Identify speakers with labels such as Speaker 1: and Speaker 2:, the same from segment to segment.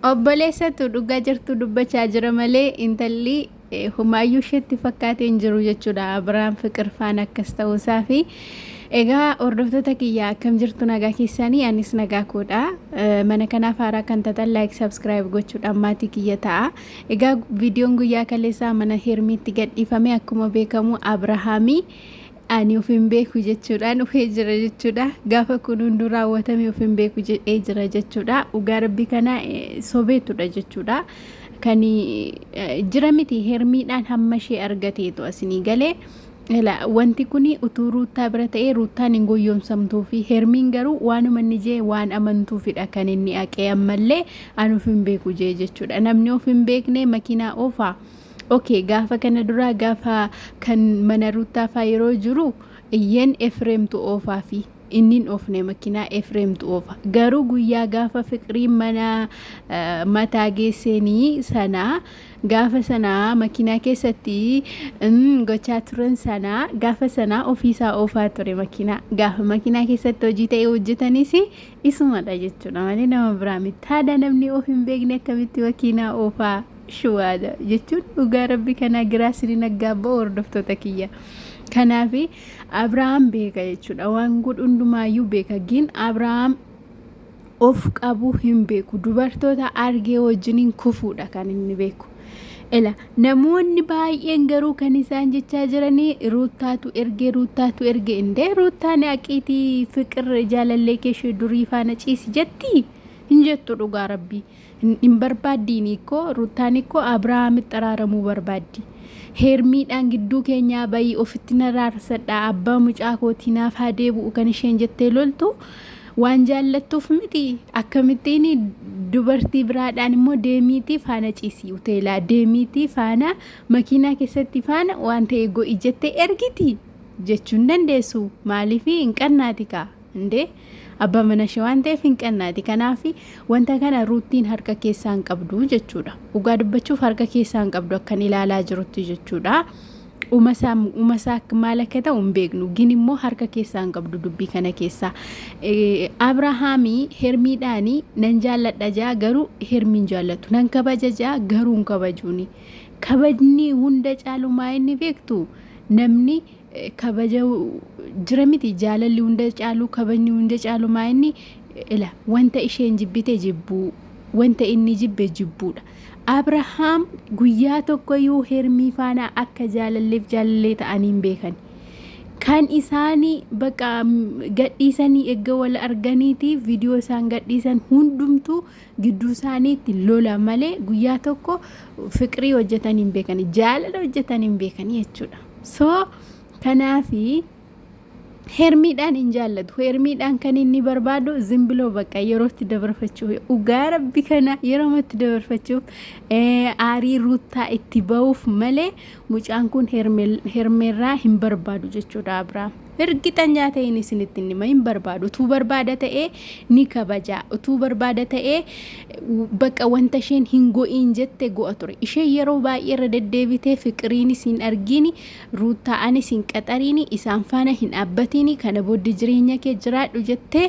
Speaker 1: Obboleessatu dhugaa jirtu dubbachaa jira malee intalli homaayyuu isheetti fakkaatee hin jiru jechuudha. Abiraam Fiqir faana akkas ta'uusaa fi egaa hordoftoota kiyya, akkam jirtu? Nagaa keessanii? Anis nagaa koodha. Mana kanaaf haaraa kan taatan like, subscribe gochuudhaan maatii kiyya ta'a. Egaa viidiyoon guyyaa kaleessaa mana Hermiitti gadhiifame. Akkuma beekamu Abrahaamii ani of hin beeku jechuudhaan dhufee jira jechuudha. Gaafa kun hunduu raawwatame of hin beeku jedhee jira jechuudha. Dhugaa Rabbi kana sobeetudha jechuudha. Kan jira miti, Hermiidhaan hamma ishee argateetu asinii galee. Wanti kun utuu Ruuttaa bira ta'ee Ruuttaan hin goyyomsamtuu fi Hermiin garuu waanuma inni jee waan amantuufidha kan inni haqee ammallee ani of hin beeku jee jechuudha. Namni of hin beekne makiinaa oofaa? Okay, gaafa kana duraa gaafa kan mana Ruuttaa faa yeroo jiru iyyeen Efreemtu oofaa fi inni hin oofne, makiinaa Efreemtu oofa. Garuu guyyaa gaafa Fiqiriin mana mataa geesseenii sana, gaafa sana makiinaa keessatti gochaa turan sana, gaafa sana ofiisaa oofaa ture makiinaa. Gaafa makiinaa keessatti hojii ta'e hojjetanis isumadha jechuudha malee nama biraa miti. Haadha, namni of hin beekne akkamitti makiinaa oofaa? Shuwaadha jechuun dhugaa Rabbi kanaa giraa sinin aggaabba'u, hordoftoota kiyya. Kanaaf Abrahaam beeka jechuudha. Waan godhu hundumaayyuu beeka. Gin Abrahaam of qabuu hin beeku. Dubartoota argee wajjiniin kufuudha kan inni beeku. Ela, namoonni baay'een garuu kan isaan jechaa jiranii Ruuttaatu ergee, Ruuttaatu ergee. Indee, Ruuttaan aqiitii Fiqir jaalallee kee ishee durii faana ciisi jettii? Hin jettu, dhugaa Rabbii. Hin barbaaddiin ikkoo, Ruuttaan ikkoo Abrahaamitti araaramuu barbaaddi. Hermiidhaan gidduu keenyaa bayii, ofitti na raarsadha, abbaa mucaa kootii naaf haa deebi'u kan isheen jettee loltu waan jaallattuuf miti. Akkamittiin dubartii biraadhaan immoo deemiitii faana ciisii, hoteelaa deemiitii faana makiinaa keessatti faana waan ta'e go'i jettee ergiti jechuu hin dandeessu. Maaliif hin qannaati kaa? Indee, abbaa mana ishee waan ta'eef hin qannaati. Kanaaf wanta kana Ruuttiin harka keessaa hin qabdu jechuudha. Dhugaa dubbachuuf harka keessaa hin qabdu akkan ilaalaa jirutti jechuudha. Umasaa maal akka ta'u hin beeknu. Gin immoo harka keessaa hin qabdu dubbii kana keessaa. Abrahaamii Hermiidhaanii nan jaalladha jaa, garuu Hermiin jaallatu. Nan kabaja jaa, garuu hin kabajuuni. Kabajni hunda caalumaa inni beektu, namni kabaja jira miti, jaalalli hunda caalu, kabajni hunda caalu maa inni ila wanta isheen jibbite jibbuu, wanta inni jibbe jibbuudha. Abrahaam guyyaa tokkoyyuu Hermii faana akka jaalalleef jaalallee ta'anii hin beekan. Kan isaanii bakka gadhiisanii erga wal arganiiti viidiyoo isaan gadhiisan hundumtuu gidduu isaaniitti lola malee guyyaa tokko fiqirii hojjetanii hin beekani, jaalala hojjetanii hin beekani jechuudha. So kanaafi Hermiidhaan hin jaallatu. Hermiidhaan kan inni barbaadu zimbiloo bakka yerootti dabarfachuuf, dhugaa Rabbi kana yerootti dabarfachuuf, aarii Ruuttaa itti ba'uuf malee mucaan kun Hermeerraa hin barbaadu jechuudha Abrahaam. Ergixanyaa ta'een isinitti hima, hin barbaadu. Utuu barbaada ta'ee ni kabaja. Utuu barbaada ta'ee bakka wanta isheen hin go'iin jette go'a ture. Isheen yeroo baay'ee irra deddeebitee Fiqiriinis hin argini, Ruuttaa'anis hin qaxariini, isaan faana hin dhaabbatini, kana booddee jireenya kee jiraadhu jettee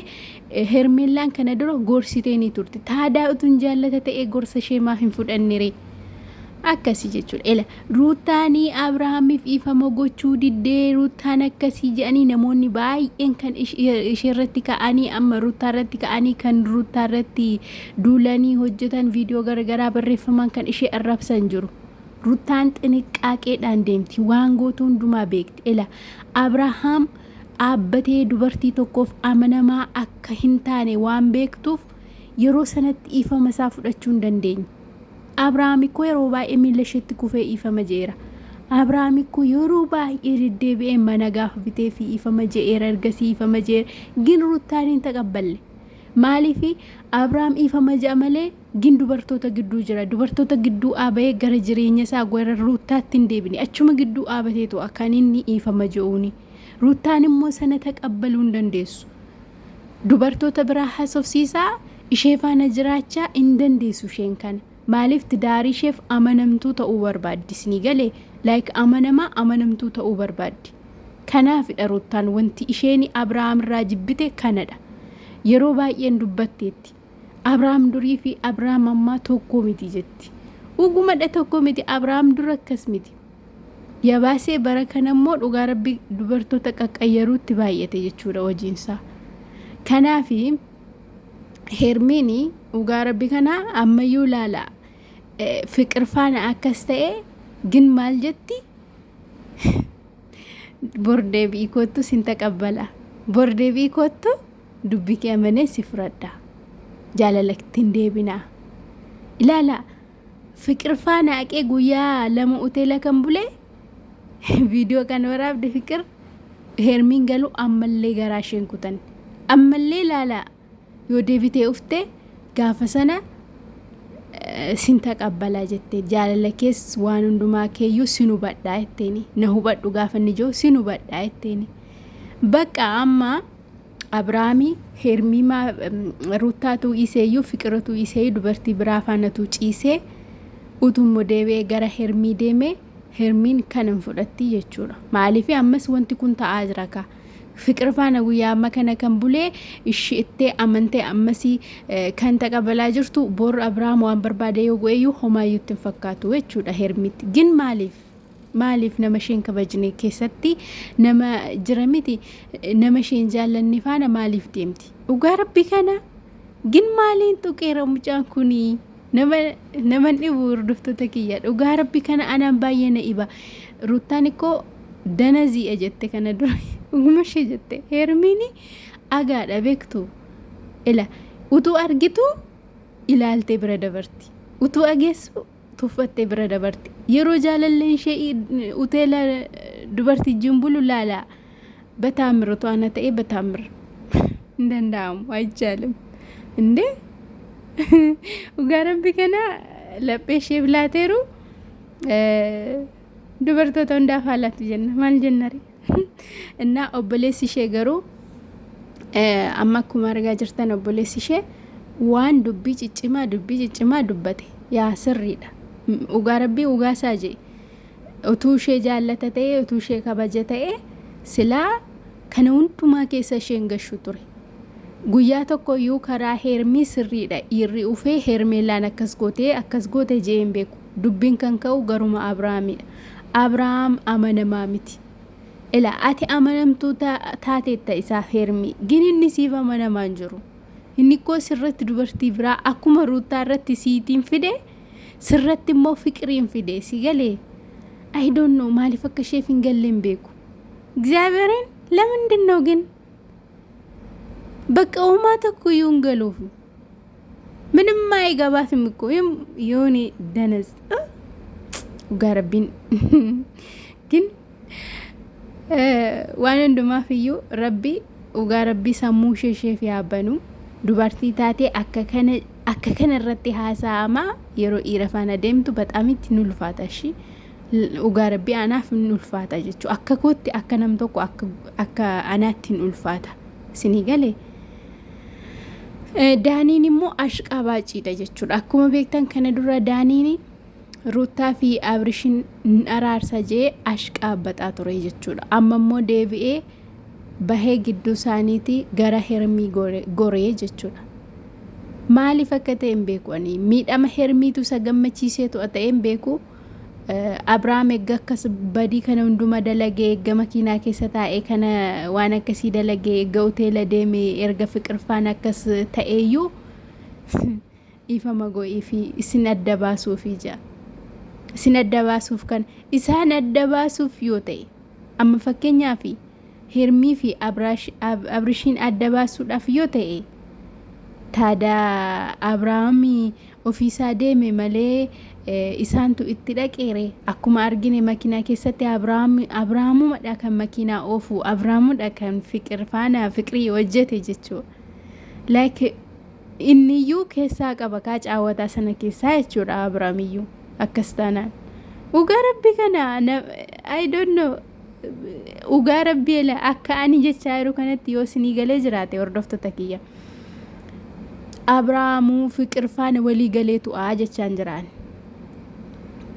Speaker 1: Hermeellaan kana dura gorsitee ni turte. Taadaa utuun jaallata ta'ee gorsa ishee maaf hin fudhannere? Akkasii jechuudha. Ela, Ruuttaanii Abrahaamiif dhiifama gochuu diddee, Ruuttaan akkasii jedhanii namoonni baay'een kan isheerratti ka'anii, amma Ruuttaa irratti ka'anii, kan Ruuttaa irratti duulanii hojjetan, viidiyoo garaagaraa barreeffamaan kan ishee arrabsan jiru. Ruuttaan xiniqqaaqeedhaan deemti. Waan gootu hundumaa beekti. Ela, Abrahaam dhaabbatee dubartii tokkoof amanamaa akka hin taane waan beektuuf yeroo sanatti dhiifama isaa fudhachuu hin dandeenye. Abrahaam ikkoo yeroo baay'ee miila isheetti kufee dhiifama je'eera. Abrahaam ikkoo yeroo baay'ee deddeebi'ee mana gaafa bitee fi dhiifama je'eera, ergasii dhiifama je'eera. Gin Ruuttaan hin taqabballe. Maaliif? Abrahaam dhiifama je'a malee gin dubartoota gidduu jira. Dubartoota gidduu dhaabayee gara jireenya isaa gara Ruuttaatti hin deebine. Achuma gidduu dhaabateetu akkan inni dhiifama je'uuni. Ruuttaan immoo sana taqabbaluu hin dandeessu. Dubartoota biraa haasofsiisaa ishee faana jiraachaa hin dandeessu isheen kana. Maaliif? Tidaarii isheef amanamtuu ta'uu barbaaddi. Isinii galee? Like amanamaa amanamtuu ta'uu barbaaddi. Kanaafidha Ruuttaan wanti isheen Abrahaam irraa jibbite kanadha. Yeroo baay'een dubbatteetti. Abrahaam durii fi Abrahaam ammaa tokko miti jetti. Dhugumadha tokko miti Abrahaam dura akkas miti. Yabaasee bara kana immoo dhugaa rabbi dubartoota qaqqayyaruutti baay'ate jechuudha hojiinsaa. Kanaafi Hermiini dhugaa rabbi kana ammayyuu laala fiqir faana akkas ta'e gin maal jetti bor deebi'ii koottu sin taqabbala bor deebi'ii koottu dubbii kee amanee si fudhadha jaalalatti hin deebinaa ilaala fiqir faana aqee guyyaa 2 uteela kan bule viidiyoo kan waraabde fiqir Hermiin galuu ammallee garaa isheen kutan ammallee ilaala yoo deebitee ufte gaafa sana sin taqabbalaa jette jaalala kees waan hundumaa keeyyuu sin hubadhaa jetteeni na hubadhu gaafa inni jiru sin hubadhaa jetteeni bakka amma Abrahaami Hermii Ruuttaatuu iseeyyuu Fiqiratuu iseeyyuu dubartii biraa faanatuu ciisee utummoo deebi'ee gara Hermii deemee Hermiin kan hin fudhatti jechuudha. Maaliif ammas wanti kun ta'aa jira kaa. Fiqir faana guyyaa amma kana kan bulee isheettee amantee ammasii kan taqabalaa jirtu bor Abrahaam waan barbaade yoo go'eyyuu homaayyuu itti hin fakkaatu jechuudha Hermiitti. Gin maaliif? Maaliif nama isheen kabajne keessatti nama jira miti nama isheen jaallanne faana maaliif deemti? Dhugaa rabbi kana gin maaliin tuqeera mucaan kunii? Nama naman dhibu hordoftoota kiyya dhugaa rabbi kana anaan baay'ee na dhiba. Ruuttaan ikkoo danaziidha jette kana dura dhuguma ishee jette heermiini agaadha beektu ila utuu argitu ilaaltee bira dabarti utuu ageessu tuffattee bira dabarti yeroo jaalalleen ishee uteela dubartii wajjin bulu laala bataamir utuu ana ta'ee bataamir hin danda'amu aychaalim indee dhugaa rabbi kana laphee ishee bilaateeru dubartoota hundaaf haalaatu jenna maal jennare innaa obboleessi ishee garuu amma akkuma argaa jirtan obboleessi ishee waan dubbii ciccimaa dubbii ciccimaa dubbate yaa sirriidha dhugaa rabbii dhugaa isaa jee utuu ishee jaallata ta'e utuu ishee kabaja ta'e silaa kana hundumaa keessa isheen gashu ture Guyyaa tokko iyyuu karaa Heermii sirriidha dhiirri ufee Heermeellaan akkas gootee akkas goote je'ee hin beeku. Dubbiin kan ka'u garuma Abrahaamidha. Abrahaam amanamaa miti. Ila ati amanamtuu taateetta isaaf Heermii. Gin inni siif amanamaa hin jiru. Inni koo sirratti dubartii biraa akkuma Ruuttaa irratti siitiin fide sirratti immoo fiqiriin fide si galee. I don't know maaliif akka isheef hin galle hin beeku. እግዚአብሔርን ለምንድን ነው ግን በቃ homaa tokko iyyuu hin galuuf ምንም አይገባትም እኮ የሆነ ደነዝ dhugaa rabbiin ግን waan hundumaaf iyyuu rabbi dhugaa rabbii sammuu ishee isheef yaa banu dubartii taatee akka kana akka kana irratti haasa'amaa yeroo dhiira faana deemtu በጣም itti nu ulfaata ishii dhugaa rabbii anaaf hin ulfaata jechuudha akka kootti akka nam tokko akka anaatti hin ulfaata isinii galee. Daaniin immoo ashqabaaciidha jechuudha. Akkuma beektan kana dura Daaniin Ruuttaa fi Abrishin araarsa jee ashqaabaxaa ture jechuudha. Amma immoo deebi'ee bahee gidduu isaaniitii gara Hermii goree jechuudha. Maaliif akka ta'e hin beeku ani miidhama Hermiitu isa gammachiiseetu ta'e hin beeku. Abrahaam eegga akkas badii kana hunduma dalagee eegga makiinaa keessa taa'ee kana waan akkasii dalagee eegga hoteela deeme erga fiqir faana akkas ta'eeyyuu dhiifama go'ii fi isin adda baasuufi jira. Isin adda baasuuf kan isaan adda baasuuf yoo ta'e amma fakkeenyaaf Hermii fi Abrishiin adda baasuudhaaf yoo ta'e taadaa Abrahaam ofiisaa deeme malee isaantu itti dhaqeere akkuma argine makiinaa keessatti Abrahaamumadha kan makiinaa oofu Abrahaamudha kan fiqir faana fiqirii hojjete jechuudha. Like inniyyuu keessaa qaba kaa caawwataa sana keessaa jechuudha Abrahaamiyyuu akkas taanaan. Dhugaa rabbi kana I don't know dhugaa rabbi akka ani jechaa jiru kanatti yoo isinii galee jiraate hordoftoota kiyya. Abrahaamuu fiqir faana walii galee tu'aa jechaan jiraan.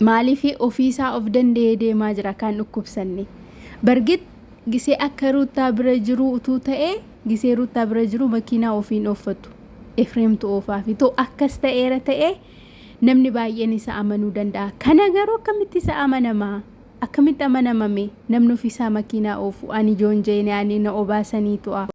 Speaker 1: Maaliif ofiisaa of danda'ee deemaa jira kan dhukkubsanne. Bargit gisee akka Ruuttaa bira jiru utuu ta'ee gisee Ruuttaa bira jiru makiinaa ofiin ooffatu. Efreemtu oofaafi too akkas ta'eera ta'ee namni baay'een isa amanuu danda'a. Kana garuu akkamitti isa amanamaa? Akkamitti amanamame namni ofiisaa makiinaa oofu ani joonjeene ani na obaasanii tu'a.